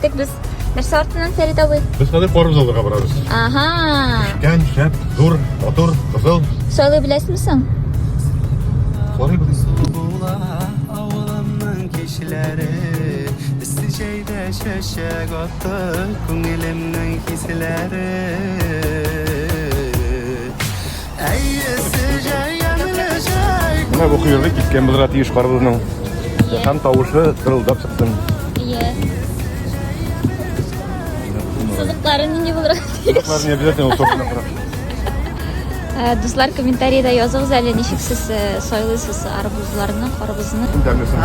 Киттек без. Нәрсә артыннан, Фәрит абый? Без хәзер карбыз алырга барабыз. Ага. Пешкән, шәп, зур, матур, кызыл. Сайлый беләсезме соң? Сорыйбыз. Була авылымның кичләре Эссе җәйдә чәчәк атты күңелемнең хисләре Әйесе җәй, ямьле җәй Менә бу кыерды киткән булырга тиеш карбызның. Һәм тавышы тырылдап чыксын. Иә. Сызыклары нинди булырга тиеш? Сызыклар не обязательно ул сортына карап. Дуслар, комментарийда языгыз әле, ничек сез сайлыйсыз арбузларны, карбызны. Тәмлесен.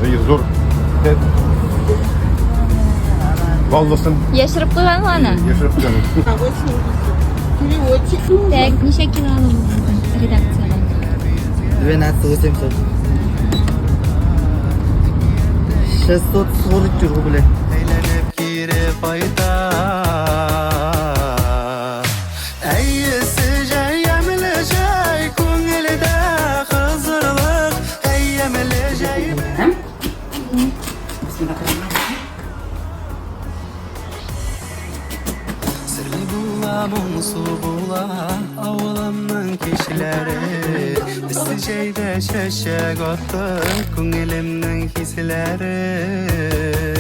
Әйе, зур. Баллысын. Яшереп куйганмы аны? Яшереп куйган. Так, ничә кило алып редакциягә? 12 800. 640 рублей. Әйләнеп кире кайта Әйесе җәй, ямьле җәй Күңелдә хозурлык Әй, ямьле җәй. Серле була, моңсу була Авылымның кичләре Эссе җәйдә чәчәк атты Күңелемнең хисләре.